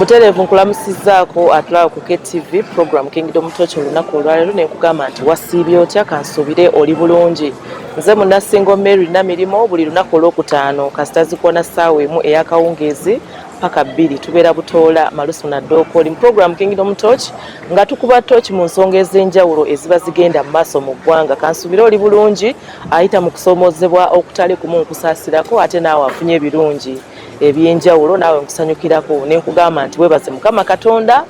Butereevu nkulamusizzaako atulaba ku KTV program Kingdom Torch olunaku olwaleero ne nkugamba nti wasiibye otya? Kansuubire oli bulungi. Nze Munnasingo Mary Namirimu. Buli lunaku olwokutaano kasita zikuona ssaawa 1 ey'akawungeezi paka 2 tubeera Butoola Malusu na Ddooko mu program Kingdom Torch, nga tukuba torch mu nsonga ez'enjawulo eziba zigenda mu maaso mu ggwanga. Kansuubire oli bulungi, ayita mu kusomoozebwa okutali kumu nkusaasirako, ate naawe afunye ebirungi ebyenjawulo naawe nkusanyukirako ne nkugamba nti weebaze Mukama Katonda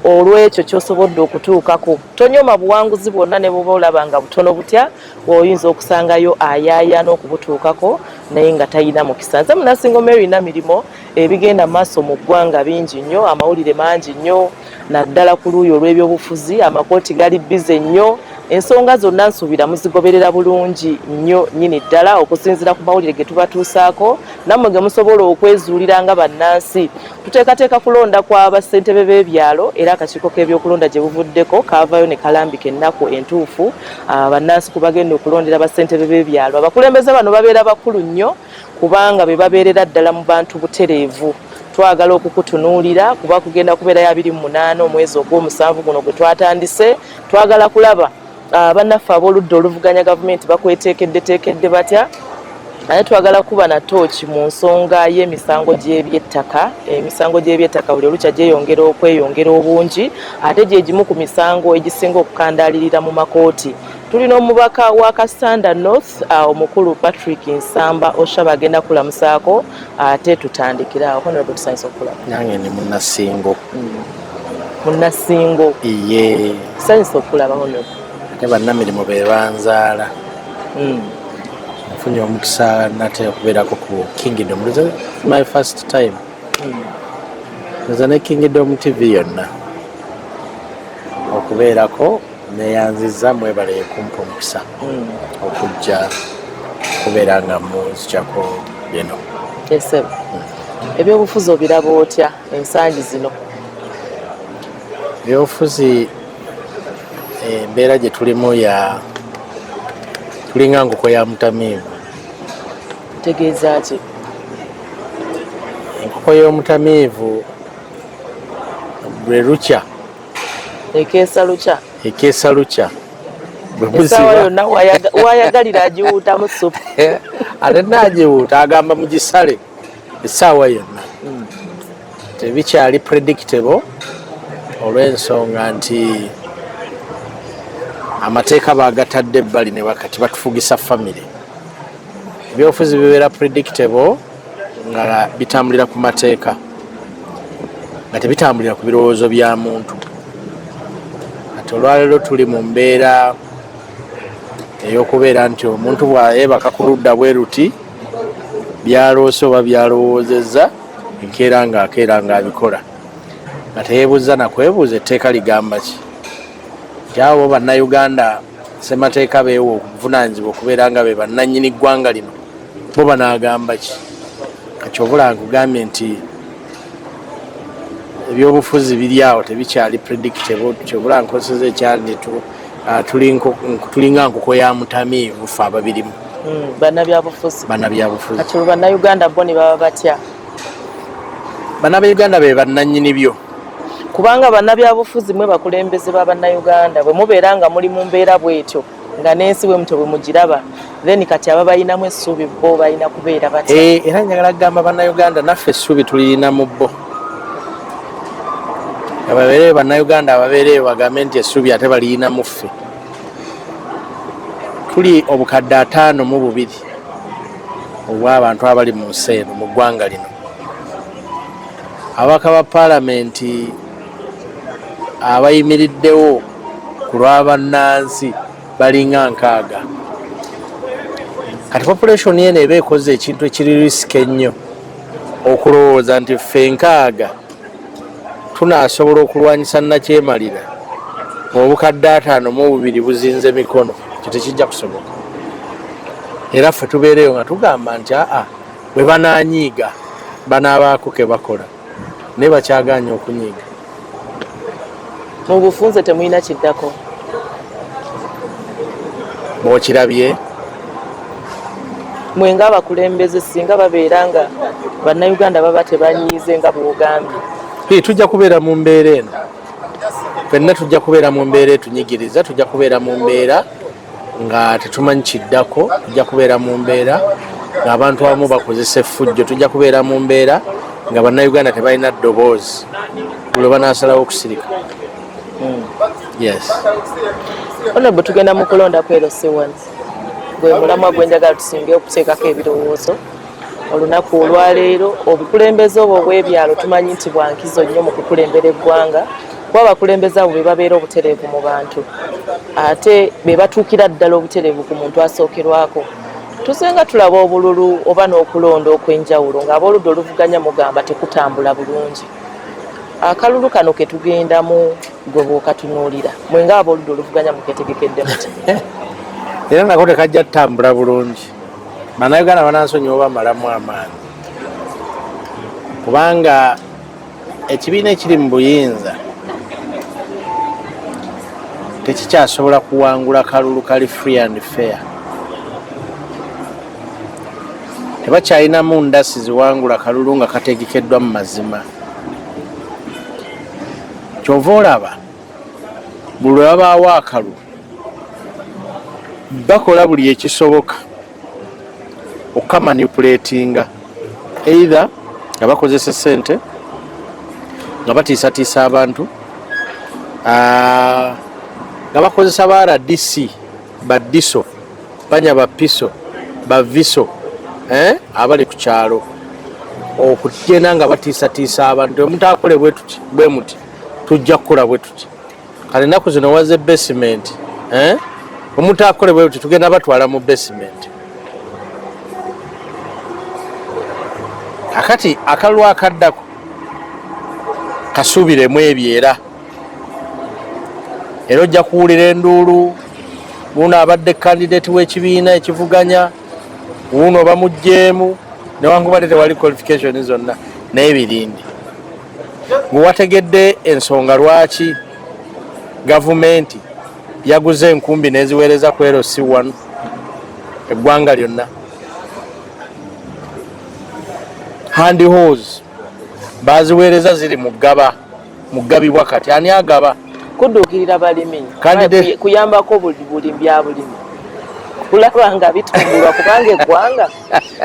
olw'ekyo ky'osobodde okutuukako. Tonyoma buwanguzi bwonna ne bwoba olaba nga butono butya, oyinza okusangayo ayaaya n'okubutuukako naye nga talina mukisa. Nze Munasingo Mary Namirimo. Ebigenda maaso mu ggwanga bingi nnyo, amawulire mangi nnyo, naddala ku luuyi olw'ebyobufuzi. Amakooti gali busy nnyo. Ensonga zonna nsuubira muzigoberera bulungi nnyo nnyini ddala okusinziira ku mawulire ge tubatuusaako, nammwe ge musobola okwezuulira nga bannansi. Tuteekateeka kulonda kwa bassentebe b'ebyalo, era akakiiko k'ebyokulonda gye buvuddeko kaavayo ne kalambika ennaku entuufu bannansi ku bagenda okulondera bassentebe b'ebyalo. Abakulembeze bano babeera bakulu nnyo kubanga be babeerera ddala mu bantu butereevu. Twagala okukutunuulira kuba kugenda kubeerayo 28 omwezi ogw'omusanvu guno gwe twatandise. Twagala kulaba bannaffe ab'oludda oluvuganya gavumenti bakweteekeddeteekedde batya, naye twagala kuba na tooki mu nsonga y'emisango gy'ebyettaka. Emisango gy'ebyettaka buli olukya gyeyongera okweyongera obungi, ate gye gimu ku misango egisinga okukandaalirira mu makooti. Tulina omubaka wa Kassanda North, omukulu Patrick Nsamba Oshaba, agenda kulamusaako ate tutandikire awo. Honorable, tusanyusa okulaba. Nange ndi Munnasingo. Munnasingo. Iye. Tusanyusa okulaba, honorable. Ate bannamirimu be banzaala. Nfunye omukisa nate okubeerako ku Kingdom. This is my first time nze ne Kingdom TV yonna okubeerako. Neyanziza, mwebale kumpa omukisa okujja kubeera nga munzikyako bino. Esebo, ebyobufuzi obiraba otya ensangi zino? Ebyobufuzi, embeera gye tulimu ya tulinga nkoko ya mutamiivu. Tegeeza ki? Enkoko y'omutamiivu bwe lukya Ekeesa lukya. Ekeesa lukya. Bwe Essaawa muziba yonna wayagalira agiwuutamu supu. Ate nagiwuuta agamba mugisale essaawa yonna. Tebikyali predictable olw'ensonga nti amateeka bagatadde ebbali ne bakati batufugisa famire. Ebyobufuzi bibeera predictable nga bitambulira ku mateeka, nga tebitambulira ku birowoozo bya muntu. Kati olwaleero tuli mu mbeera ey'okubeera nti omuntu bw'ayeebaka ku ludda bwe luti, byaloose oba byalowoozezza, enkeera ng'akeera ng'abikola nga teyeebuuza nakwebuuza etteeka ligamba ki. Nti abo Bannayuganda ssemateeka beewa obuvunaanyizibwa okubeera nga be bannannyini ggwanga lino, bo banaagamba ki? Kati obula nkugambye nti ebyobufuzi biri awo tebikyali predictable. Kyobula nkozesa ekyandi tulinga nkoko ya mutamiivu ffe ababirimu. Bannabyabufuzi. Bannabyabufuzi. Kati olwo Bannayuganda bo ne baba batya? Bannabyauganda be bannannyini byo. Kubanga bannabyabufuzi mwe bakulembeze ba Bannayuganda. Bwe mubeera nga muli mu mbeera bwetyo, nga n'ensi bwe mutyo bwe mugiraba, then kati aba balinamu essuubi bo balina kubeera batya? Era njagala kugamba Bannayuganda naffe essuubi tulirina mu bo. Ababeereyo Bannayuganda ababeereyo bagambe nti essuubi ate balirina mu ffe. Tuli obukadde 52 obw'abantu abali mu nsi eno, mu ggwanga lino. Ababaka ba paalamenti abayimiriddewo ku lw'abannansi balinga 60. Kati population eno eba ekoze ekintu ekiri risky ennyo okulowooza nti ffe 60 tunaasobola okulwanyisa nakyemalira obukadde 52 buzinze mikono. Ekyo tekijja kusoboka. Era ffe tubeereyo nga tugamba nti aa, bwe bananyiiga banaabaako ke bakola, naye bakyaganye okunyiiga. Mu bufunze temulina kiddako? Bwokirabye. Mwe ng'abakulembeze, singa babeera nga Bannayuganda baba tebanyiize nga bw'ogambye. Tujja kubeera mu mbeera eno ffenna, tujja kubeera mu mbeera etunyigiriza, tujja kubeera mu mbeera nga tetumanyi kiddako, tujja kubeera mu mbeera ng'abantu abamu bakozesa effujjo, tujja kubeera mu mbeera nga Bannayuganda tebalina ddoboozi buli banaasalawo okusirika. Yes. Honorable, tugenda mu kulonda ku LC1. Gwe mulamwa gwe njagala tusinge okuteekako ebirowoozo olunaku olwaleero. Obukulembeze obwo obw'ebyalo tumanyi nti bwankizo nnyo mu kukulembera eggwanga, kuba abakulembeze abo be babeera obutereevu mu bantu, ate be batuukira ddala obutereevu ku muntu asookerwako. Tusenga tulaba obululu oba n'okulonda okw'enjawulo ng'abooludda oluvuganya mugamba tekutambula bulungi. Akalulu kano ke tugendamu, gwe bw'okatunuulira, mwe ng'abooludda oluvuganya muketegekedde muti? Era nako tekajja tutambula bulungi. Bannayuganda banansonyiwa, bamalamu amaanyi, kubanga ekibiina ekiri mu buyinza tekikyasobola kuwangula kalulu kali free and fair. Tebakyalinamu ndasi ziwangula kalulu nga kategekeddwa mu mazima. Kyova olaba buli lwe babaawo akalulu, bakola buli ekisoboka okukamanipulatinga, either nga bakozesa sente, nga batiisatiisa abantu, nga bakozesa ba RDC, ba DISO, banya ba PISO, ba VISO, abali ku kyalo, okugenda nga batiisatiisa abantu, "Omutakole bwe tuti bwe muti, tujja kukola bwe tuti." Kale ennaku zino waze basement, eh? Omutakole bwe tuti, tugenda batwala mu basement. Akati akalulu akaddako kasuubiremu ebyo, era ojja kuwulira enduulu, wuuno abadde candidate w'ekibiina ekivuganya, wuuno bamugjeemu newankubadde tewali qualification zonna n'ebirindi. Ngwewategedde ensonga lwaki gavumenti yaguze enkumbi n'eziweereza ku LC1 eggwanga lyonna? Hand hoes baziweereza, ziri mu ggaba, mugabibwa. Kati ani agaba? Kudduukirira balimi, kuyambako buli bya bulimi, kulaba nga bitumbulwa, kubanga eggwanga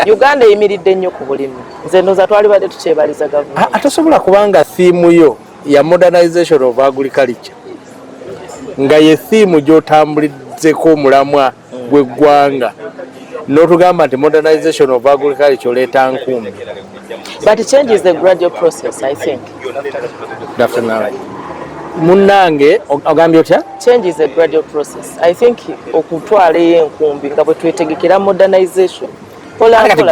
Uganda eyimiridde nnyo ku bulimi. Nze ndowooza twalibadde tukyebaliza gavumenti. Atasobola, kubanga theme yo ya modernization of agriculture nga ye theme gy'otambulizzeko omulamwa gw'eggwanga, n'otugamba nti modernization of agriculture oleeta nkumbi. But change is a gradual process, I think. Definitely. Munnange, ogambye otya? Change is a gradual process, I think. Okutwalayo enkumbi nga bwe twetegekera modernization. Kati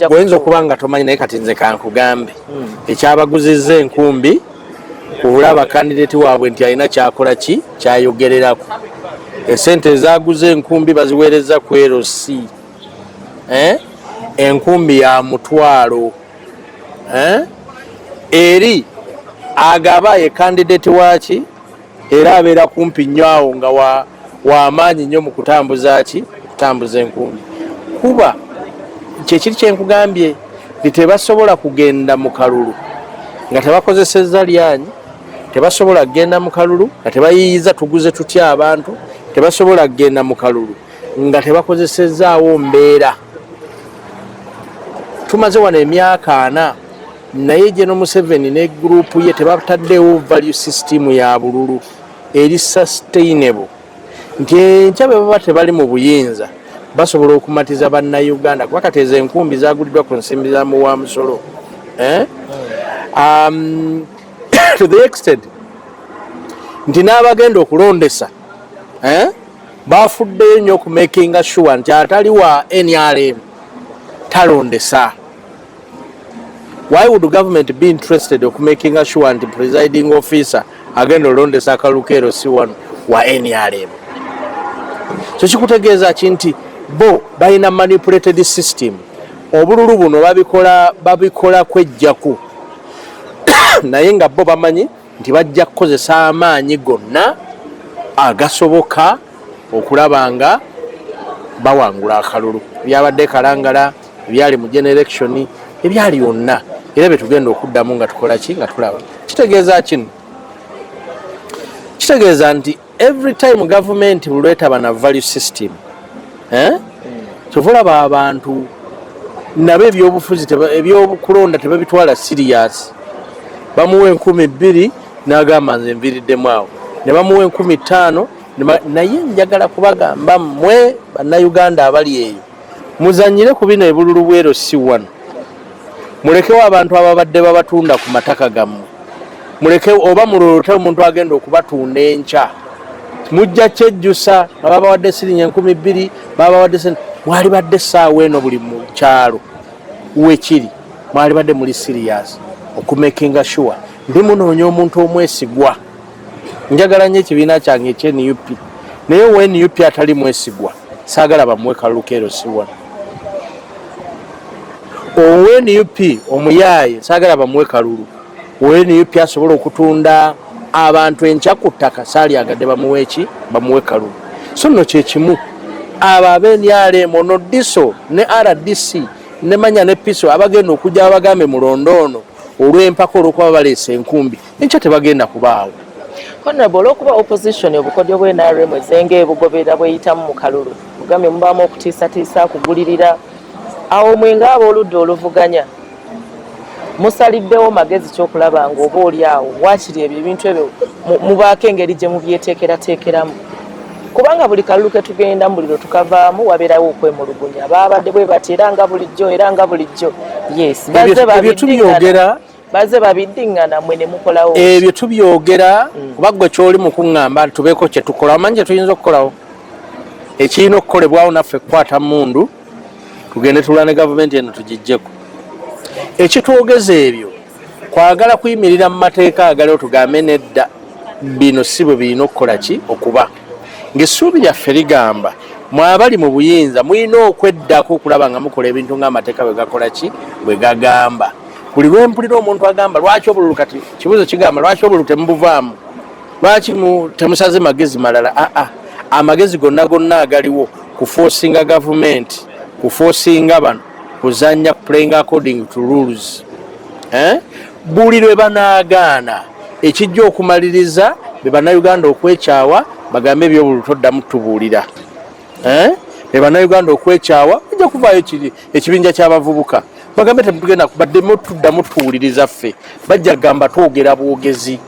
gweoyinza okuba nga tomanyi, naye kati nze kankugambe ekyabaguzizza enkumbi kulaba candidate waabwe nti alina kyakola ki kyayogererako. Esente ezaguza enkumbi baziweereza ku LC, eh? Enkumbi ya 500, eh? Eri agaba ye candidate waki, era abeera kumpi nnyo awo nga wamaanyi nnyo mu kutambuza ki, kutambuza enkumbi. Kuba kyekiri kyenkugambye nti tebasobola kugenda mu kalulu nga tebakozesezza lyanyi, tebasobola kugenda mu kalulu nga tebayiyiza tuguze tutya abantu, tebasobola kugenda mu kalulu nga tebakozesezaawo mbeera. Tumaze wano emyaka 40, naye General Museveni ne gurupu ye tebataddewo value system ya bululu eri sustainable, nti enkya bwe baba tebali mu buyinza basobola okumatiza Bannayuganda, kuba kati ezo enkumbi zaguliddwa ku nsimbi za muwa musolo, eh? To the extent nti n'abagenda okulondesa, eh? Bafuddeyo nnyo okumakinga sure nti atali wa NRM talondesa. Why would government be interested okumakinga sure nti presiding officer agenda olondesa akalulu ka LC1 wa NRM? So kikutegeeza ki? Nti bo balina manipulated system. Obululu buno babikola, babikola kwejjaku, naye nga bo bamanyi nti bajja kukozesa amaanyi gonna agasoboka okulaba nga bawangula akalulu. Byabadde Kalangala, ebyali mu general election, ebyali yonna. Era betugenda okuddamu nga tukola ki, nga tulaba. Kitegeeza kino, kitegeeza nti every time gavumenti bulwetaba na value system, eh? Kyova olaba abantu nabo ebyobufuzi, ebyokulonda tebabitwala serious. Bamuwa 2000 n'agamba, "Nze nviriddemu awo." Ne bamuwa 5000. Naye njagala kubagamba mmwe Bannayuganda abali eyo, muzanyire ku bino ebululu bwero si wano. Mulekewo abantu ababadde babatunda ku mataka gammwe, muleke oba mulolote omuntu agenda okubatunda enkya. Mujja kyejjusa nga babawadde siringi 2000, babawadde sente. Mwali badde essaawa eno buli mu kyalo wekiri mwali badde muli serious okumakinga sure ndi munoonya omuntu omwesigwa. Njagala nnyo ekibiina kyange ekye NUP, naye owa NUP atali mwesigwa saagala bamuwe kalulu keero si wano. Owa NUP omuyaaye saagala bamuwe kalulu. Owa NUP asobola okutunda abantu enkya ku ttaka saalyagadde bamuwe eki, bamuwe kalulu. So nno kyekimu abo ab'NRM, ono DISO ne RDC ne manya ne PISO abagenda okujja babagambe mulondo ono olw'empaka, olw'okuba baleese enkumbi, enkya tebagenda kubaawo. Honorable, olw'okuba opposition obukodyo bwa NRM ezenga ebugoberera bweyitamu mu kalulu, mugambye mubaamu okutiisatiisa, kugulirira, awo mwe ng'abooludda oluvuganya musaliddewo magezi kyokulaba nga oba oli awo waakiri ebyo ebintu ebyo mubaako engeri gye mubyeteekerateekeramu? Kubanga buli kalulu ke tugendamu, buli lwe tukavaamu wabeerawo okwemulugunya, baabadde bwe bati, era nga bulijjo, era nga bulijjo. Yes, bazze Ebyo tubyogera. Bazze babiddiŋŋana, mwe ne mukolawo. Ebyo tubyogera kuba gwe kyoli mu kuŋŋamba nti tubeeko kye tukola. Omanyi kye tuyinza okukolawo, ekirina okukolebwawo naffe, kukwata mundu tugende tulwane gavumenti eno tugijjeko. Ekitwogeza ebyo kwagala kuyimirira mu mateeka agaliwo, tugambe nedda, bino si bwe birina okukola ki okuba ng'essuubi lyaffe ligamba mwabali mu buyinza mulina okweddako okulaba nga mukola ebintu ng'amateeka bwe gakola ki, bwe gagamba. Buli lwempulira omuntu agamba lwaki obululu, kati kibuuzo kigamba lwaki obululu temubuvaamu, lwaki temusaze magezi malala? Aa, amagezi gonna gonna agaliwo kuforcinga gavumenti, kuforcinga bano kuzanya, playing according to rules, eh? Buli lwe banaagaana, ekijja okumaliriza be Bannayuganda okwekyawa, bagambe ebyobululu toddamu tubuulira, eh? Be Bannayuganda okwekyawa, bajja kuvaayo kiri ekibinja ky'abavubuka bagambe temutugenda baddemu tuddamu tuwuliriza ffe. Bajja kugamba twogera bwogezi,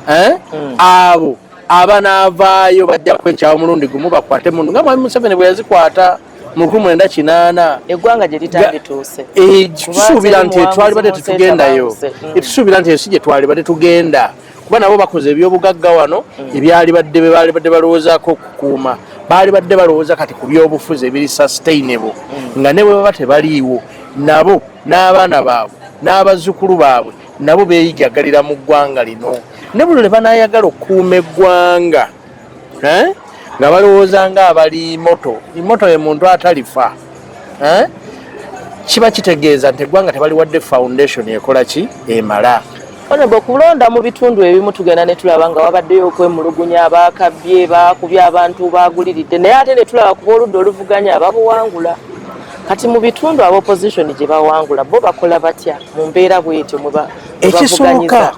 eh? Abo abanaavaayo bajja kwekyawa omulundi gumu, bakwate mundu nga Mwami Museveni bwe yazikwata mu 1980. Eggwanga gye litandituuse. Eh, tusuubira nti twalibadde tetugendayo. Tusuubira nti ensi gye twalibadde tugenda, kuba nabo bakoze ebyobugagga wano ebyalibadde be baalibadde balowoozaako okukuuma, baali badde balowooza kati ku byobufuzi ebiri sustainable, nga ne bwe baba tebaliiwo, nabo n'abaana baabwe n'abazzukulu baabwe nabo beeyijagalira mu ggwanga lino. Ne buli lwe banaayagala okukuuma eggwanga, eh? Nga balowooza nga abali immortal. Immortal ye muntu atalifa, eh? Kiba kitegeeza nti eggwanga tebaliwadde foundation ekola ki, emala. Honorable, okulonda mu bitundu ebimu tugenda ne tulaba nga wabaddeyo okwemulugunya, baakabbye, baakubye abantu, baaguliridde, naye ate ne tulaba kuba oludda oluvuganya babuwangula. Kati mu bitundu aba opposition gye bawangula, bo bakola batya mu mbeera bwetyo mwe Ekisooka, bavuganyiza?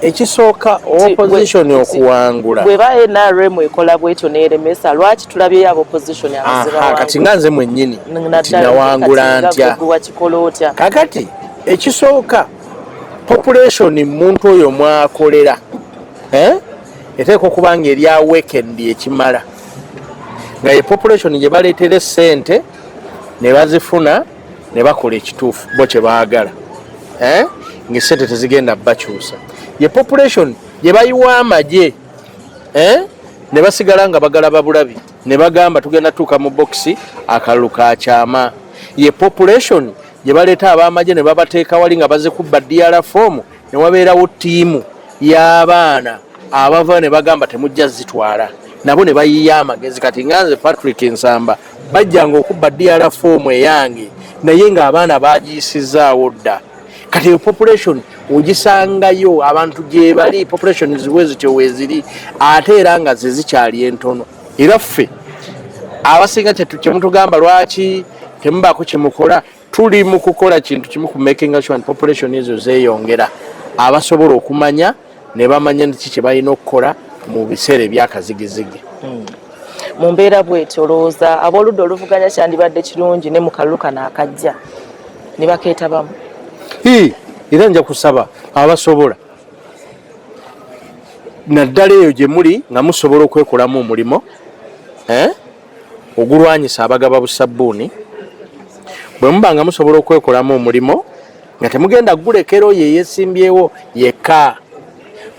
Ekisooka, opposition okuwangula, Bwe ba NRM ekola bwetyo n'eremesa, lwaki tulabyeyo aba opposition Aha, kati nga nze mwennyini nti nawangula ntya? Wakikola otya? Kakati ekisooka, population muntu oyo mwakolera, eh? Eteeka okuba nga eri awakened ekimala, nga ye population gye baleetera essente ne bazifuna ne bakola ekituufu bo kye baagala, eh? Ng'essente tezigenda bakyusa. Ye population gye bayiwa amagye, eh? Ne basigala nga bagalaba bulabi ne bagamba tugenda tuuka mu bokisi, akalulu ka kyama. Ye population gye baleeta ab'amagye ne babateeka wali nga baze kubba DR form, ne wabeerawo ttiimu y'abaana abava ne bagamba temujja zitwala, nabo ne bayiya amagezi. Kati nga nze Patrick Nsamba, bajjanga okubba DR form eyange, naye ng'abaana bagiyisizaawo dda. Kati eyo population ogisangayo abantu gye bali, population ziwe zityo weeziri, ate era nga ze zikyali entono. Era ffe abasinga kyemutugamba lwaki temubaako kyemukola, Tuli mu kukola kintu kimu ku making sure nti population ezo zeeyongera, abasobola okumanya ne bamanya nti ki kye balina okukola mu biseera ebyakazigizigi. Mu mbeera bwetyo, olowooza ab'oludda oluvuganya kyandibadde kirungi ne mu kalulu kano akajja ne bakeetabamu? Era nja kusaba abasobola, naddala eyo gye muli nga musobola okwekolamu omulimu ogulwanyisa abagaba busabbuuni, bwe muba nga musobola okwekolamu omulimu nga temugenda gulekera oyo eyesimbyewo yekka,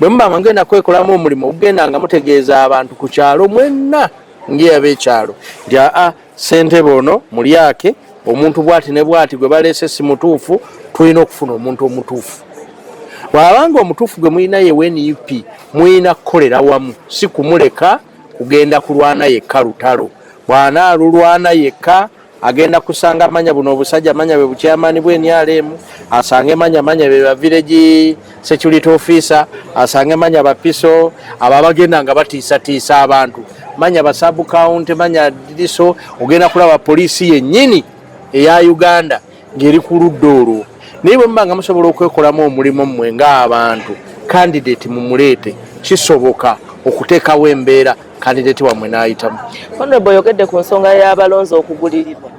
bwe muba nga mugenda kwekolamu omulimu ogugenda nga mutegeeza abantu ku kyalo mwenna ng'eyabeekyalo nti aa, ssentebe ono mulyake, omuntu bwati ne bwati gwe baleese si mutuufu, tulina okufuna omuntu omutuufu. Bw'abanga omutuufu gwe mulina ye NUP, mulina kukolera wamu, si kumuleka kugenda kulwana yekka lutalo. Bw'anaalulwana yekka, agenda kusanga manya buno obusajja, manya bwe bukyamaani bwe NRM, asange manya manya be ba village security officer, asange manya bapiso abo abagenda nga batiisatiisa abantu, manya ba sub county, manya DISO. Ogenda kulaba poliisi yennyini eya Uganda ng'eri ku ludda olwo. Naye bwe muba nga musobola okwekolamu omulimu mmwe ng'abantu, candidate mumuleete, kisoboka okuteekawo embeera candidate wammwe n'ayitamu. Honorable, oyogedde ku nsonga y'abalonzi okugulirirwa.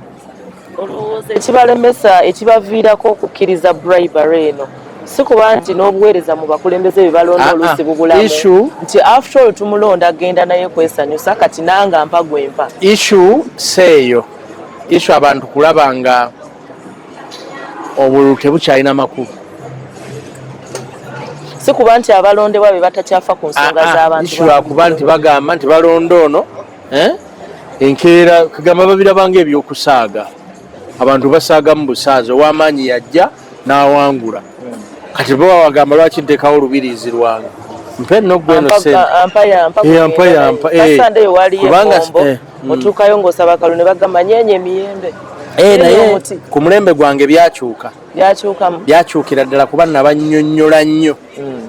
Olowooza ekibalemesa, ekibaviirako okukkiriza bribery eno, si kuba nti n'obuweereza mu bakulembeze bye balonda oluusi bubulamu, nti after all tumulonda agenda naye kwesanyusa, kati nange ampa gwe mpa? Issue seeyo. Issue abantu kulaba nga obululu tebukyalina makulu. Si kuba nti abalondebwa be batakyafa ku nsonga z'abantu? Issue lwakuba nti bagamba nti balonda ono, eh? Enkeera kagamba babirabanga ebyokusaaga, abantu basaagamu busaaza, ow'amaanyi yajja n'awangula. Kati bo bagamba, lwaki nteekawo olubiriizi lwange, mpe nno gwe eno sente? Ampa yampa. Ampa yampa, Sande waliyo Kubanga embombo, otuukayo ng'osaba kalulu ne bagamba nyeenya emiyembe. Naye omuti. Ku mulembe gwange byakyuka. Byakyukamu? Byakyukira ddala, kuba nabannyonnyola nnyo,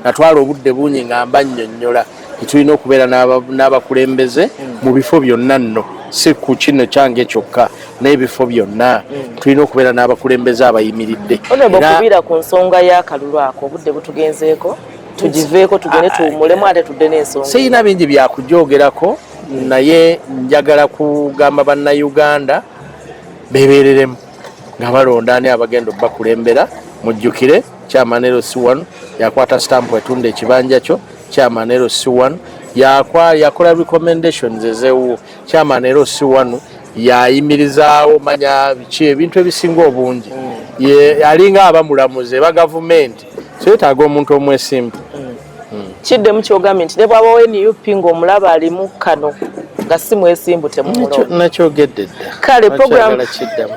natwala obudde bungi nga mbannyonnyola tetulina okubeera n'abakulembeze mu bifo byonna nno, si ku kino kyange kyokka, n'ebifo byonna tulina okubeera n'abakulembeze abayimiridde. Honorable, okuviira ku nsonga y'akalulu ako, obudde butugenzeeko, tugiveeko tugende tuwummulemu ate tudde n'ensonga. Siyina bingi byakujogerako, naye njagala kugamba Bannayuganda bebereremu nga balonda ani abagenda obbakulembera. Mujjukire, chairman LC1 yakwata stamp etunda ekibanja kyo, chairman LC1 yakola recommendations ezewuwo, chairman LC1 yayimirizaawo manya biki ebintu ebisinga obungi. Ye alinga aba mulamuzi eba gavumenti, so yetaaga omuntu omwesimbu. Kiddemu kyogambye nti ne bw'aba wa NUP ng'omulaba alimu kano nga si mwesimbu, temumulonda. Nakyogedde dda. Kale, Nakyagala kiddamu.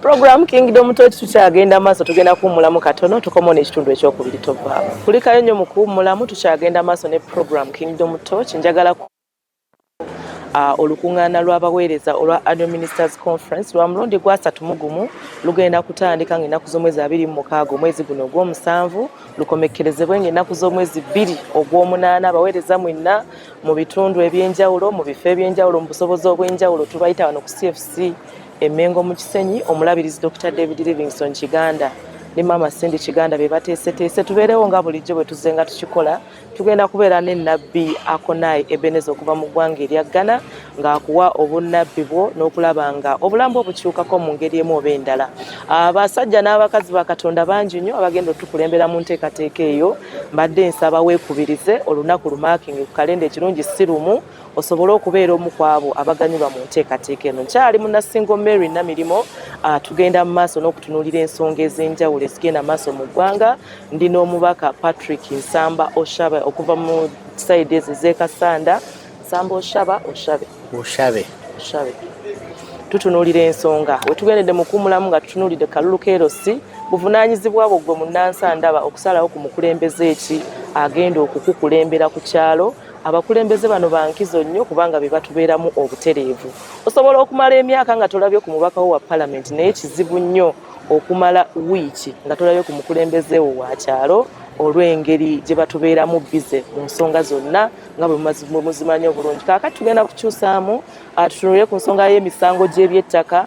Program Kingdom Torch tukyagenda maaso, tugenda kuwummulamu katono, tukomewo n'ekitundu ekyokubiri, tovaawo. Kulikayo nnyo mu kuwummulamu, tukyagenda maaso ne program Kingdom Torch. Njagala olukuŋŋaana lw'abaweereza olwa Annual Ministers Conference lwa mulundi gwa 31, lugenda kutandika ng'ennaku z'omwezi 26 omwezi guno ogw'omusanvu, lukomekkerezebwe ng'ennaku z'omwezi 2 ogw'omunaana. Abaweereza mwenna mu bitundu ebyenjawulo, mu bifo ebyenjawulo, mu busobozi obw'enjawulo, tubayita wano ku CFC Emmengo mu Kisenyi. Omulabirizi Dr David Livingstone Kiganda ne Maama Cindy Kiganda be bateeseteese tubeerewo nga bulijjo bwe tuzze nga tukikola. Tugenda kubeera ne Nabbi Akonai Ebeneza okuva mu ggwanga erya Ghana ng'akuwa obunnabbi bwo n'okulaba nga obulamu bwo bukyukako mu ngeri emu oba endala. Abasajja n'abakazi ba Katonda bangi nnyo abagenda otukulembera mu nteekateeka eyo. Mbadde nsaba weekubirize olunaku lumarkinge ku kalenda, ekirungi si lumu, osobole okubeera omu ku abo abaganyulwa mu nteekateeka eno. Nkyali Munasingo Mary Namirimu, tugenda mu maaso n'okutunuulira ensonga ez'enjawulo ezigenda maaso mu ggwanga. Ndi n'omubaka Patrick Nsamba Oshabe okuva mu side ezo ez'Ekasanda. Nsamba Oshaba, Oshabe? Oshabe. Oshabe. Tutunuulira ensonga wetugendedde mu kuwummulamu nga tutunuulidde kalulu ka LC. Buvunaanyizibwa bwo gwe munnansi andaba okusalawo ku mukulembeze eki agenda okukukulembera ku kyalo. Abakulembeze bano bankizo nnyo kubanga be batubeeramu obutereevu. Osobola okumala emyaka nga tolabye ku mubaka wo wa palamenti, naye kizibu nnyo okumala wiiki nga tolabye ku mukulembeze wo wa kyalo, olw'engeri gye batubeeramu busy mu nsonga zonna nga bwe muzimanyi obulungi. Kaakati tugenda kukyusaamu, tutunulire ku nsonga y'emisango gy'ebyettaka.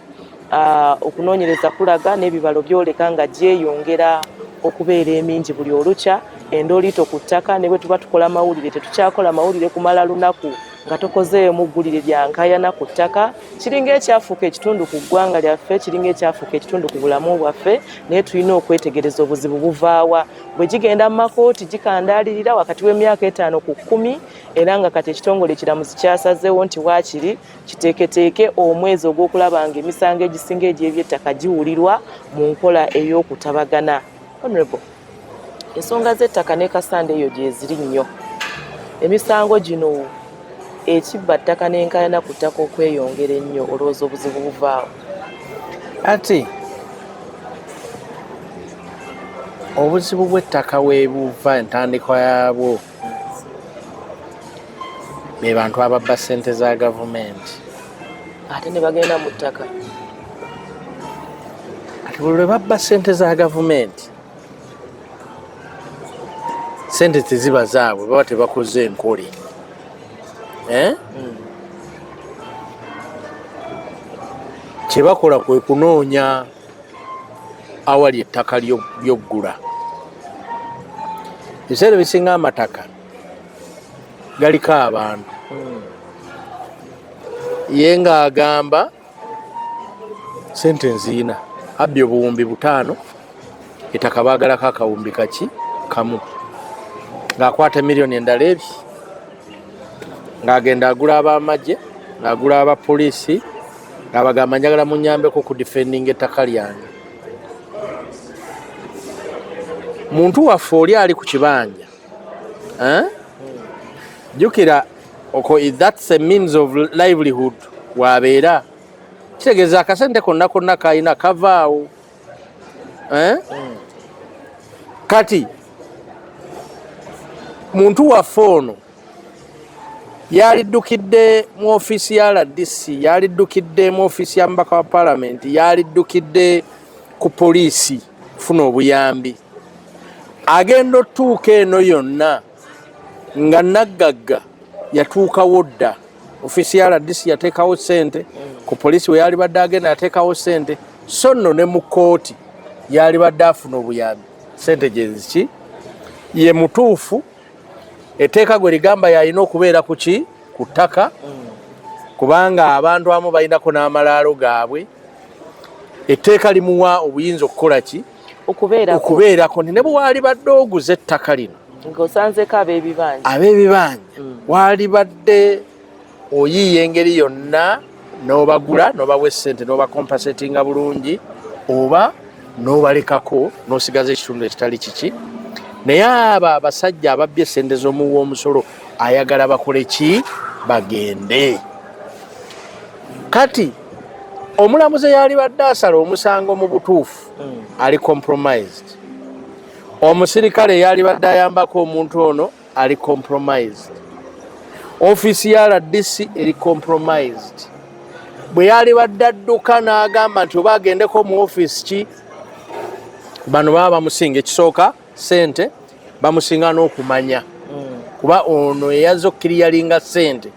Okunoonyereza kulaga n'ebibalo byoleka nga gyeyongera okubeera emingi buli olukya. Endooliito ku ttaka, ne bwe tuba tukola mawulire tetukyakola mawulire kumala lunaku nga tokozeemu ggulire lya nkaayana ku ttaka. Kiringa ekyafuuka ekitundu ku ggwanga lyaffe, kiringa ekyafuuka ekitundu ku bulamu bwaffe, naye tulina okwetegereza obuzibu buvaawa. Bwe gigenda mu makooti gikandaalirira wakati w'emyaka 5 ku 10, era nga kati ekitongole ekiramuzi kyasazeewo nti waakiri kiteeketeeke omwezi ogw'okulaba nga emisango egisinga egy'ebyettaka giwulirwa mu nkola ey'okutabagana. Honorable, ensonga z'ettaka ne Kasanda eyo gyeziri nnyo. Emisango gino ekibba ttaka n'enkaayana ku ttaka okweyongera ennyo, olowooza obuzibu buvaawo? Ati obuzibu bw'ettaka weebuva, entandikwa yaabwo be bantu ababba ssente za gavumenti. Ate ne bagenda mu ttaka. Kati buli lwe babba ssente za gavumenti, ssente teziba zaabwe, baba tebakoze enkole, eh? Kye bakola kwe kunoonya awali ettaka lyoggula. Ebiseera ebisinga amataka galiko abantu, ye ng'agamba sente nziina, abbye 5000, ettaka baagalako akawumbi kaki kamu, ng'akwata miliyoni endala ebi, ng'agenda agula ab'amagye, ng'agula abapoliisi, ng'abagamba, "Njagala munyambeko ku defending ettaka lyange." Muntu waffe oli ali ku kibanja, eh? Jjukira oko that's a means of livelihood. Wabeera kitegeeza akasente konna konna kalina kavaawo, eh? Kati muntu waffe ono yaliddukidde mu ofiisi ya RDC, yaliddukidde mu ofiisi ya mubaka wa palamenti, yaliddukidde ku poliisi kufuna obuyambi. Agenda otuuka eno yonna nga naggagga yatuukawo dda. Ofiisi ya RDC yateekawo sente, ku poliisi we yalibadde agenda yateekawo sente, so nno ne mu kooti yalibadde afuna obuyambi sente gyeziki. Ye mutuufu, etteeka gwe ligamba yalina okubeera ku ki? Ku ttaka, kubanga abantu abamu balinako n'amalaalo gaabwe. Etteeka limuwa obuyinza okukola ki? Okubeerako. Okubeerako, nti ne bwe waalibadde oguza ettaka lino ng'osanzeeko ab'ebibanja, ab'ebibanja, waalibadde oyiiya engeri yonna n'obagula, n'obawa essente, n'obacompensatinga bulungi, oba n'obalekako n'osigaza ekitundu ekitali kiki. Naye abo abasajja ababbye essente z'omuwa omusolo ayagala bakole ki? Bagende. Kati omulamuzi eyalibadde asala omusango mu butuufu ali compromised, omusirikale eyalibadde ayambako omuntu ono ali compromised, ofiisi ya RDC eri compromised. Bwe yalibadde adduka n'agamba nti oba agendeko mu ofiisi ki, bano baba bamusinga ekisooka sente, bamusinga n'okumanya, kuba ono eyazze okuclearinga sente,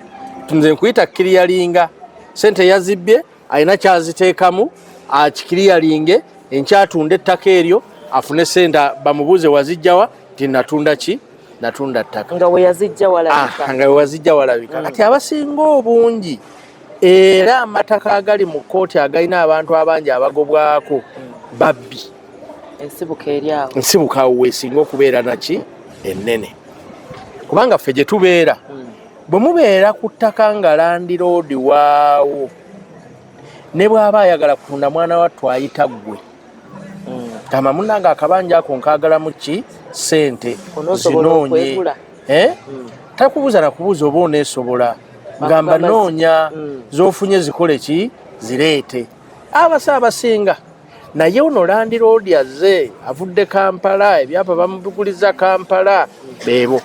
nze nkuyita clearinga sente, yazibbye, alina kyaziteekamu akiclearinge, enkyatunda ettaka eryo afune sente, bamubuuze wazijjawa, nti natunda ki? Natunda ttaka. Nga we yazijja walabika. Ah, nga wewazijja walabika. Kati abasinga obungi era amataka agali mu kkooti agalina abantu abangi abagobwako babbi. Ensibuka eri awo. Nsibuka awo weesinga okubeera naki ennene, kubanga ffe gye tubeera, bwe mubeera ku ttaka nga landlord waawo ne bw'aba ayagala kutunda, mwana wattu ayita ggwe, gamba, "Munange, akabanja ako nkaagalamu ki? Sente." Onoosobola Zinoonye. okwegula? Eh? Takubuuza nakubuuza oba oneesobola, gamba, Bakugamba "Noonya z'ofunye zikole ki? Zireete." Abasa abasinga naye ono landlord azze avudde Kampala, ebyapa bamubiguliza Kampala, beebo.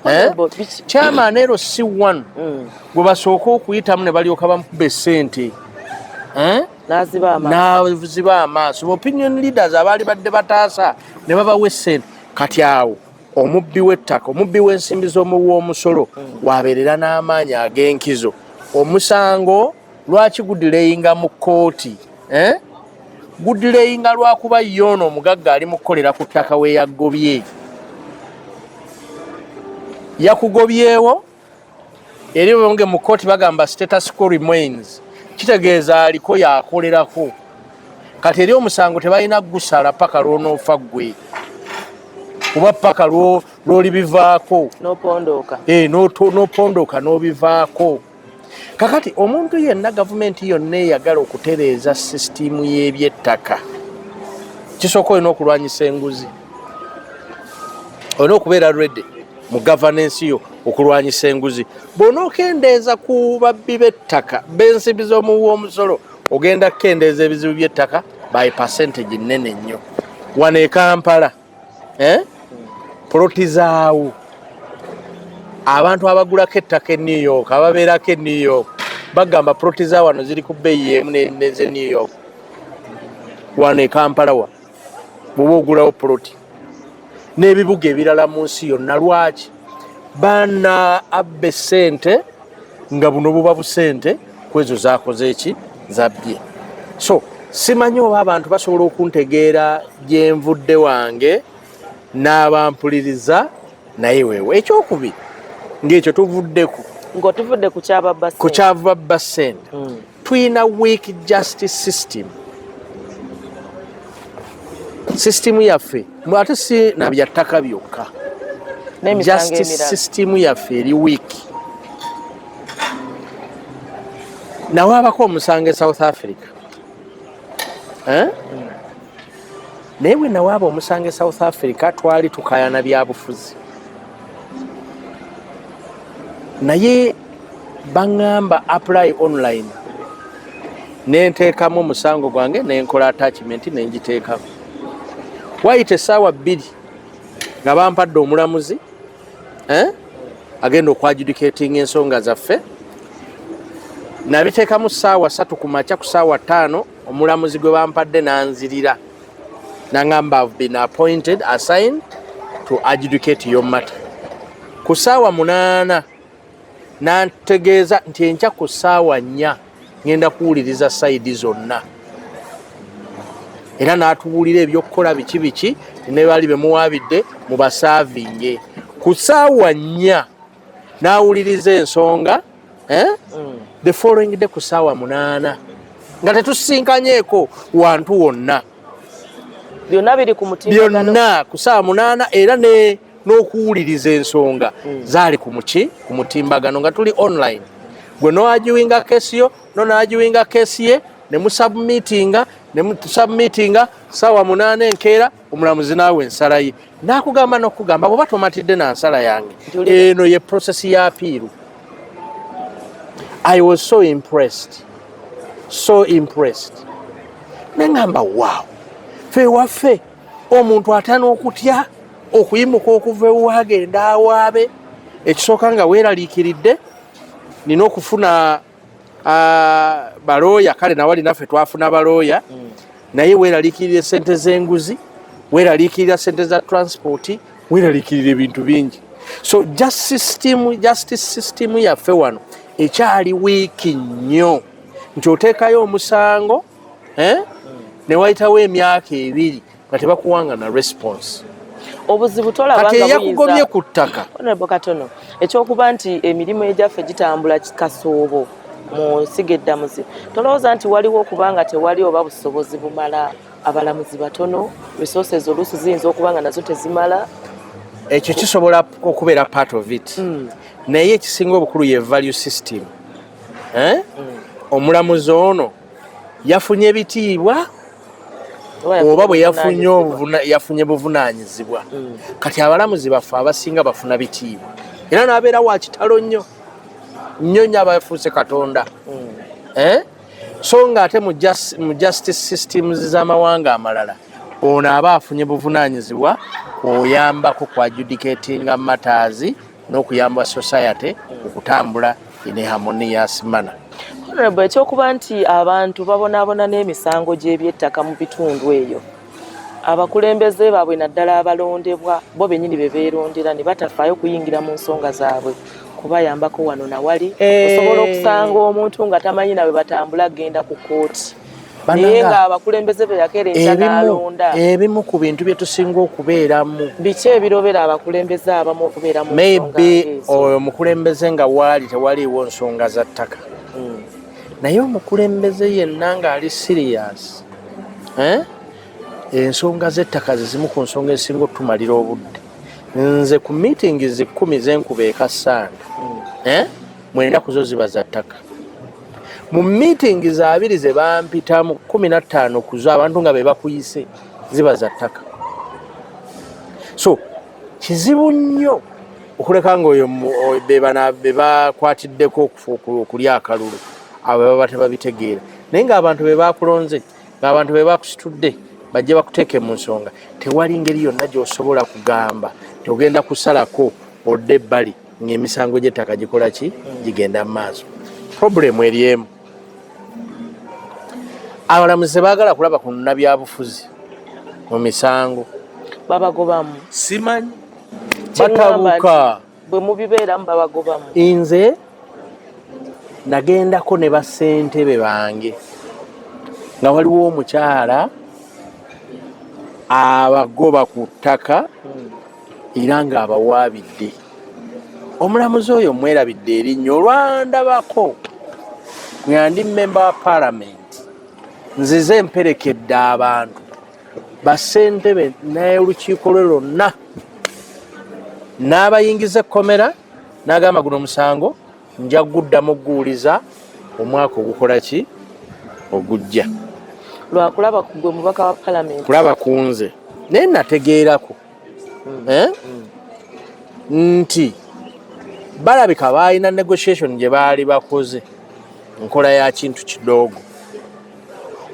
Eh? Honorable, Chairman ero si one gwe basooka okuyitamu ne balyoka bamukuba essente. Eh? N'aziba amaaso. N'aziba amaaso. Opinion leaders abaali badde bataasa ne babawa essente. Kati awo omubbi w'ettaka, omubbi w'ensimbi z'omuwi w'omusolo wabeerera n'amaanyi ag'enkizo. Omusango lwaki gudelayinga mu kkooti? Eh? Gudelayinga lwakuba yoono omugagga ali mu kukolera ku ttaka we yagobye. Yakugobyewo eri bonge mu kkooti bagamba status quo remains, kitegeeza aliko yakolerako. Kati eri omusango tebalina gusala paka lwonoofa ggwe oba paka lwolibivaako. N'opondooka. Eh, n'opondooka n'obivaako. Kakati omuntu yenna, gavumenti yonna eyagala okutereeza sisitiimu y'ebyettaka, kisooka olina okulwanyisa enguzi, olina okubeera ready mu governance yo okulwanyisa enguzi. Bw'onookendeeza ku babbi b'ettaka b'ensimbi z'omuwi w'omusolo, ogenda kukendeeza ebizibu by'ettaka by percentage nnene nnyo. Wano e Kampala, eh? Poloti zaawo abantu abagulako ettaka e New York, ababeerako e New York bagamba poloti za wano ziri ku bbeeyi emu neze New York. Wano e Kampala wa bw'oba ogulawo poloti n'ebibuga ebirala mu nsi yonna, lwaki baana abba essente nga buno buba busente ku ezo zakoze eki zabbye? So simanyi oba abantu basobola okuntegeera gyenvudde wange n'abampuliriza, naye weewe ekyokubiri ng'ekyo tuvuddeko. Ng'otuvudde ku kyababba. Ku kyababba ssente, tuyina weak justice system. System yaffe ate si na byattaka byokka, n'emisango justice emirala. System yaffe eri weak. Nawaabako omusango e South Africa, eh? Naye bwe nawaaba omusango e South Africa, twali tukayana byabufuzi, naye baŋŋamba apply online, nenteekamu omusango gwange, nenkola attachment, nengiteekamu. Wayita essaawa 2 nga bampadde omulamuzi, eh? Agenda okwadjudicatinga ensonga zaffe. Nabiteekamu ssaawa 3 ku makya, ku ssaawa 5 omulamuzi gwe bampadde nanzirira nangamba, "I've been appointed, assigned to adjudicate your matter." Ku ssaawa 8 nantegeeza nti enkya ku ssaawa 4 ngenda kuwuliriza side zonna, era n'atubuulira ebyokukola biki biki, ne bali bemuwaabidde mubaservinge. Ku ssaawa 4 n'awuliriza ensonga, eh? The following day ku ssaawa 8, nga tetusisinkanyeeko wantu wonna. Byonna biri ku mutimbagano. Byonna ku ssaawa 8, era ne n'okuwuliriza ensonga zaali ku muki ku mutimbagano nga tuli online. Gwe noarguinga case yo, no naarguinga case ye, ne musubmitinga, ne musubmitinga ssaawa 8 enkeera omulamuzi naawe ensala ye nakugamba nokugamba bwoba tomatidde na nsala yange, eno ye process ya appeal. I was so impressed, so impressed. Neŋŋamba, wow, fe waffe omuntu atya n'okutya okuyimuka okuva ewagenda awaabe. Ekisooka nga weeraliikiridde nina okufuna balooya. Kale nawali naffe twafuna balooya, naye weeraliikirira esente z'enguzi, weeraliikirira sente za transport, weeraliikirira ebintu bingi. So justice system yaffe wano ekyali weak nnyo, nti oteekayo omusango, eh? Ne wayitawo emyaka 2 nga tebakuwanga na response. Obuzibu tolaba Kati nga eyakugobye buyinza ku ttaka. Honorable, katono, ekyokuba nti emirimu egyaffe gitambula kasoobo mu nsigo eddamuzi, tolowooza nti waliwo okuba nga tewali oba busobozi bumala, abalamuzi batono, resources oluusi ziyinza okuba nga nazo tezimala? Ekyo kisobola okubeera part of it, naye ekisinga obukulu ye value system, eh? Omulamuzi ono yafunye ebitiibwa oba bwe yafunye yafunye buvunaanyizibwa. Kati abalamuzi baffe abasinga bafuna bitiibwa, era n'abeera wa kitalo nnyo nnyo nnyo, abafuuse katonda, eh? So nga ate mu justice systems z'amawanga amalala, ono aba afunye buvunaanyizibwa oyambako ku adjudicatinga matters n'okuyamba society okutambula in a harmonious manner. Honorable, ekyokuba nti abantu babonaabona n'emisango gy'ebyettaka mu bitundu eyo, abakulembeze baabwe naddala abalondebwa bo bennyini be beerondera ne batafaayo kuyingira mu nsonga zaabwe kubayambako wano nawali, osobola okusanga omuntu nga tamanyi nawe batambula agenda ku kkooti. Naye nga abakulembeze be yakeera enkya n'alonda. Ebimu ku bintu bye tusinga okubeeramu. Biki ebirobera abakulembeze abamu okubeera mu nsonga? Maybe oyo omukulembeze nga waali tewaliiwo nsonga za ttaka. Naye omukulembeze yenna ng'ali serious, eh? Ensonga z'ettaka ze zimu ku nsonga ezisinga otumalira obudde. Nze ku meetings 10 zenkuba e Kassanda, eh? 9 ku zo ziba za ttaka. Mu meetings 20 ze bampitamu, 15 ku zo abantu nga be bakuyise ziba za ttaka. So kizibu nnyo okuleka nga oyo be bakwatiddeko okulya akalulu, abo baba tebabitegeera. Naye ng'abantu be bakulonze, ng'abantu be bakusitudde bajje bakuteeke mu nsonga, tewali ngeri yonna gy'osobola kugamba nti ogenda kusalako odde ebbali ng'emisango gy'ettaka gikola ki, gigenda mu maaso. Problemu eri emu, abalamuzi tebaagala kulaba ku nnabyabufuzi mu misango. Babagobamu. Simanyi batabuka. Bwe mubibeeramu babagobamu. Nze nagendako ne bassentebe bange nga waliwo omukyala abagoba ku ttaka era ng'abawaabidde. Omulamuzi oyo mwerabidde erinnya, olwandabako nga ndi mmemba wa paalamenti, nzize mperekedde abantu bassentebe n'olukiiko lwe lwonna, n'abayingiza ekkomera, n'agamba guno omusango nja guddamu guwuliza omwaka ogukola ki ogujja. Lwakulaba ku gwe mubaka wa palamenti. Kulaba ku nze, naye nategeerako nti balabika baalina negotiation gye baali bakoze, nkola ya kintu kidoogo.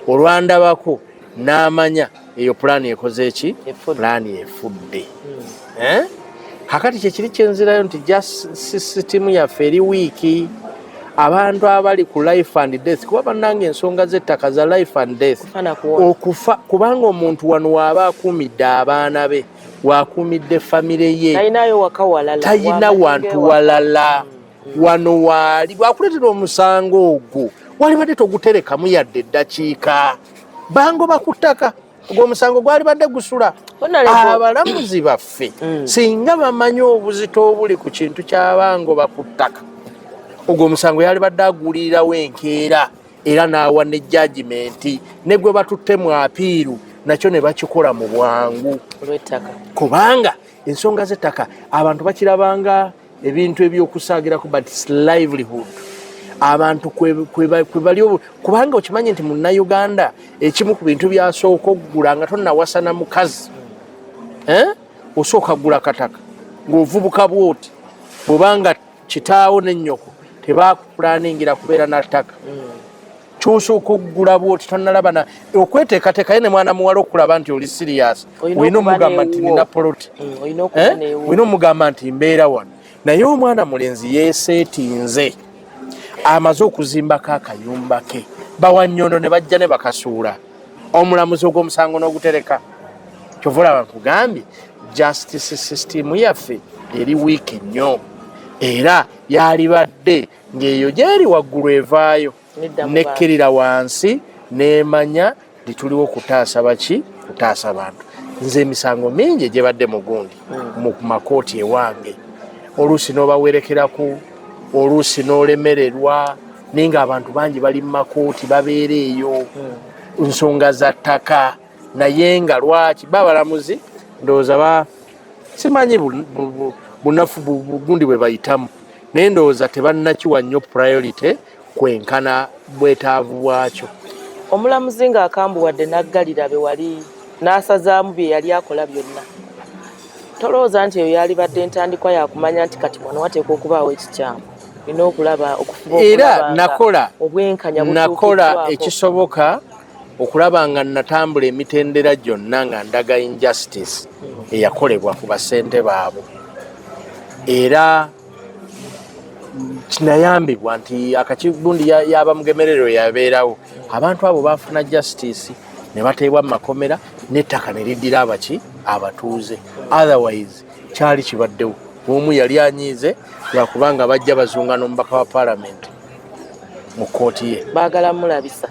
Olwandabako n'amanya eyo pulaani ekoze eki, pulaani efudde. Kakati kyekiri kyenzirayo nti sisitimu yaffe eri weak. Abantu abali ku life and death, kuba bannange ensonga z'ettaka za life and death, okufa, kubanga omuntu wano waaba akuumidde abaana be, waakuumidde famire ye, tayina wantu walala. Wano waali bwakuleetera omusango ogwo, walibadde toguterekamu yadde eddakiika. Bangoba ku ttaka, ogwo omusango gwalibadde gusula. Abalamuzi baffe singa bamanyi obuzito obuli ku kintu kyabangoba ku ttaka, ogwo omusango yalibadde agulirirawo enkeera era n'awa ne judgment, ne gwe batutte mu appeal nakyo ne bakikola mu bwangu, kubanga ensonga z'ettaka abantu bakirabanga ebintu ebyokusaagirako, but it's livelihood. Abantu kwe bali, kubanga okimanyi nti munnayuganda ekimu ku bintu byasooka okugula nga tonnawasa na mukazi, osooka kugula kataka ng'ovubuka bwoti. Bwobanga kitaawo nennyoko tebakupulaningira kubeera na ttaka, kyosooka okugula bwoti tonnalaba na okweteekateeka ye ne mwana muwala okulaba nti oli serious, olina omugamba nti nina poloti, olina omugamba nti mbeera wano. Naye omwana mulenzi yeeseetinze, amaze okuzimbako akayumba ke, bawannyondo ne bajja ne bakasuula, omulamuzi ogw'omusango n'ogutereka. Kyova olaba nkugambye justice system yaffe eri weak nnyo, era yalibadde ng'eyo gyeri waggulu evaayo nekkirira wansi nemanya nti tuliwo kutaasa baki, kutaasa bantu. Nze emisango mingi egyebadde mu gundi mu makooti ewange, oluusi n'obawerekeraku, oluusi n'olemererwa, naye ng'abantu bangi bali mu makooti babeera eyo nsonga za ttaka. Naye nga lwaki babalamuzi ndowooza ba simanyi bunafu bugundi bwe bayitamu, naye ndowooza tebannakiwa nnyo priority kwenkana bwetaavu bwakyo. Omulamuzi ng'akambuwadde n'aggalira be wali n'asazaamu bye yali akola byonna, tolowooza nti eyo yalibadde entandikwa yakumanya nti kati wano wateekwa okubaawo ekikyamu, nina okulaba okufuba Era nakola obwenkanya nakola ekisoboka okulaba nga natambula emitendera gyonna nga ndaga injustice eyakolebwa ku basente baabwe, era kinayambibwa nti akakigundi yaba mugemerero yabeerawo, abantu abo bafuna justice ne bateebwa mu makomera n'ettaka ne liddira abaki abatuuze. Otherwise kyali kibaddewo omu yali anyiize lwakubanga bajja bazunga n'omubaka wa paalamenti mu kkooti ye. Baagala mulabisa.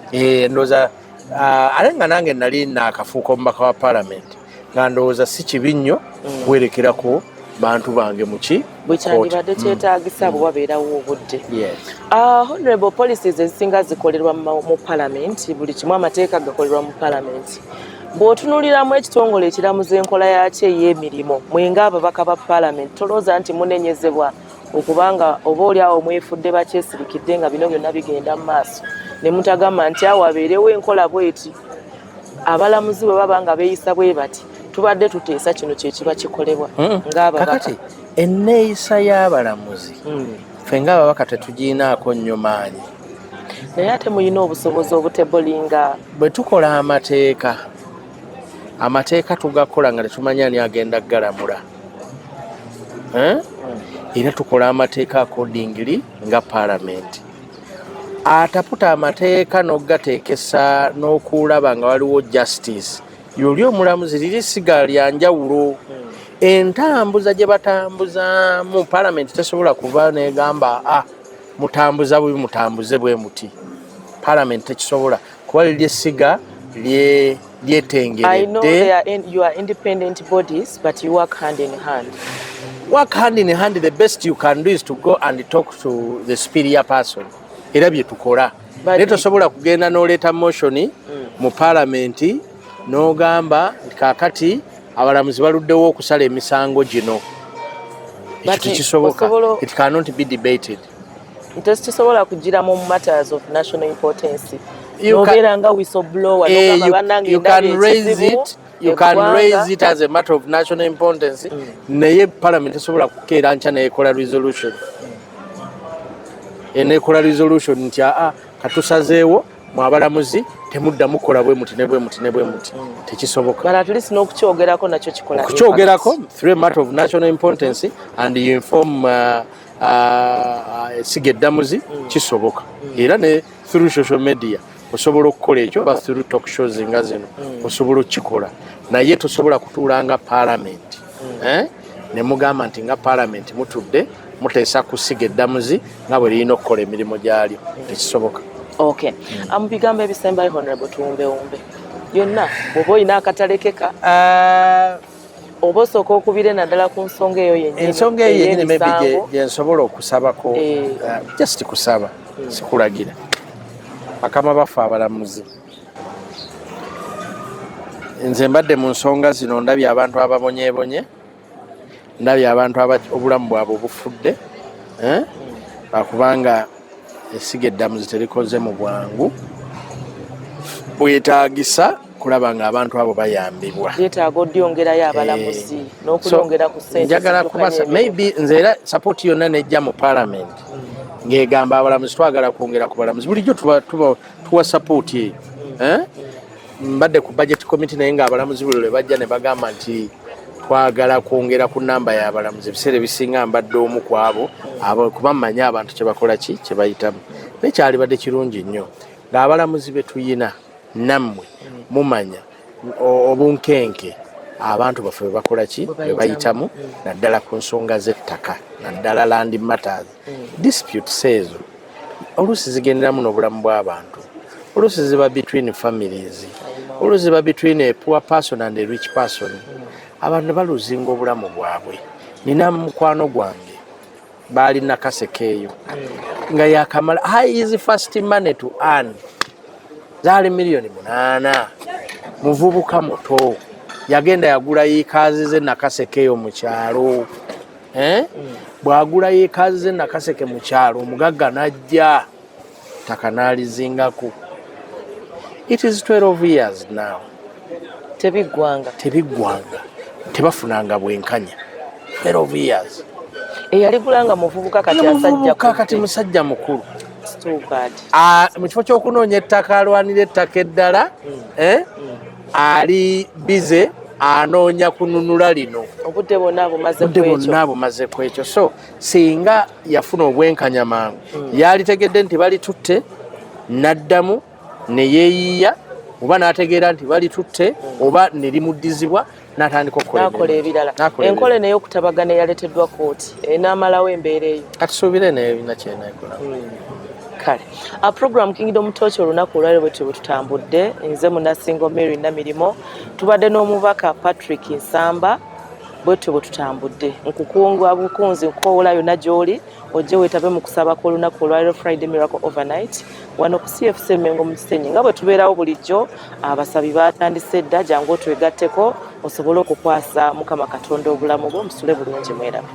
Ndowooza Ate nga nange nali naakafuuka omubaka wa parliament, nga ndowooza si kibi nnyo kuwerekerako bantu bange muki. Bwe kyandibadde kyetaagisa bwe wabeerawo obudde. Yes. Honorable, policies ezisinga zikolerwa mu parliament, buli kimu amateeka gakolerwa mu parliament. Bw'otunuuliramu ekitongole ekiramuza enkola yakyo ey'emirimu, mwenga ababaka ba parliament, tolowooza nti munenyezebwa okubanga oba oli awo mwefudde bakyesirikidde nga bino byonna bigenda mu maaso, ne mutagamba nti awo abeerewo enkola bweti, abalamuzi bwe baba nga beeyisa bwe bati, tubadde tuteesa kino kye kiba kikolebwa ng'ababaka? Kakati enneeyisa y'abalamuzi, ffe ng'ababaka tetugiinaako nnyo maanyi. Naye ate muyina obusobozi obutebolinga. Bwe tukola amateeka, amateeka tugakola nga tetumanya ani agenda galamula. Eh? Era tukola amateeka accordingly nga parliament. Ataputa amateeka n'ogateekesa n'okulaba nga waliwo justice, yoli omulamuzi, liri siga lya njawulo. Entambuza gye batambuzaamu, parliament tesobola kuva negamba, "Ah, mutambuza bubi, mutambuze bwe muti." Parliament tekisobola, kuba liri essiga I know lyetengeredde. You are independent bodies, but you work hand in hand. Work hand in hand, the best you can do is to go and talk to the superior person, era bye tukola. Naye tosobola kugenda n'oleeta motion mu parliament n'ogamba nti kaakati abalamuzi baluddewo okusala emisango gino. Ekyo But tekisoboka. It cannot be debated. Tekisobola kugira mu matters of national importance, nobeera nga whistleblower, nogamba, "Bannange, You can ndabye raise ekizibu it, you can eggwanga." raise it as a matter of national importance, naye parliament esobola kukeera nkya neekola resolution, eneekola resolution nti aa, katusazeewo mu abalamuzi temuddamu kukola bwe muti ne bwe muti ne bwe muti. Tekisoboka. But at least n'okukyogerako nakyo kikola. Okukyogerako through a matter of national importance and you inform essiga eddamuzi, kisoboka. Era ne through social media osobola okukola ekyo, oba through talk shows nga zino osobola okukikola, naye tosobola kutuula nga parliament, eh? Ne mugamba nti nga parliament mutudde muteesa ku ssiga eddamuzi nga bwe lirina okukola emirimu gyalyo. Tekisoboka. Okay, mu bigambo ebisembayo, honorable, tuwumbewumbe yonna bw'oba olina akatalekeka, oba osooka okubire naddala ku nsonga eyo yennyini. Ensonga eyo yennyini maybe ey'emisango. Gye nsobola okusabako, just kusaba, sikulagira, bakama baffe abalamuzi, nze mbadde mu nsonga zino, ndabye abantu ababonyebonye, ndabye abantu obulamu bwabwe obufudde, eh? Lwakubanga essiga eddamuzi terikoze mu bwangu bwetaagisa kulaba nga abantu abo bayambibwa. Lyetaaga odyongerayo abalamuzi n'okulyongera ku ssente Njagala ziddukanya kubasa emirimu. Maybe nze era support yonna nejja mu parliament ng'egamba abalamuzi twagala kwongera ku balamuzi, bulijjo tuwa support eyo. Eh? Mbadde ku budget committee, naye ng'abalamuzi buli lwe bajja ne bagamba nti twagala kwongera ku namba y'abalamuzi, ebiseera ebisinga mbadde omu ku abo abo, kuba mmanyi abantu kye bakola, ki kye bayitamu. Naye kyalibadde kirungi nnyo ng'abalamuzi be tuyina, nammwe mumanya obunkenke abantu baffe bwe bakola ki, Bwe bwe bayitamu, naddala ku nsonga z'ettaka, naddala land matters disputes. Ezo oluusi zigenderamu n'obulamu bw'abantu, oluusi ziba between families, oluusi ziba between a poor person and a rich person. Abantu ne baluzinga obulamu bwabwe. Nina mukwano gwange baali Nakaseke eyo nga yakamala his first money to earn zaali miliyoni 8. Muvubuka muto, yagenda yagula yiikaazi ze Nakaseke eyo mu kyalo. Eh? Bw'agula yiikaazi ze Nakaseke mu kyalo, omugagga n'ajja ttaka n'alizingako. It is 12 years now. Tebiggwanga. Tebiggwanga, tebafunanga bwenkanya. 12 years. Eyaligula nga muvubuka, kati asajja. Muvubuka, kati musajja mukulu. Too bad. Ah, mu kifo ky'okunoonya ettaka alwanira ettaka eddala, eh, ali bize anoonya kununula lino. Obudde bwonna bumaze Obudde ku ekyo. bwonna bumaze ku ekyo. So singa yafuna obwenkanya mangu, yalitegedde nti balitutte, n'addamu ne yeeyiiya, oba n'ategeera nti balitutte, oba ne limuddizibwa n'atandika okukola N'akola emirimu. ebirala. N'akola Enkola ebirala. eno ey'okutabagana eyaleeteddwa kooti enaamalawo embeera eyo? Katusuubire naye erina kyeneekola. Kale a program Kingdom Torch olunaku olwaliro bwetyo bwe tutambudde. Nze Munasingo Mary Namirimo, tubadde n'omubaka Patrick Nsamba. Bwetyo bwe tutambudde. Nkukunga bukunzi, nkukowoola yonna gy'oli ojje weetabe mu kusaba kw'olunaku olwaliro, Friday Miracle Overnight, wano ku CFC Mengo mu Kisenyi, nga bwe tubeerawo bulijjo. Abasabi batandise dda, jangu otwegatteko osobole okukwasa Mukama Katonda obulamu bwo. Musule bulungi, mweraba.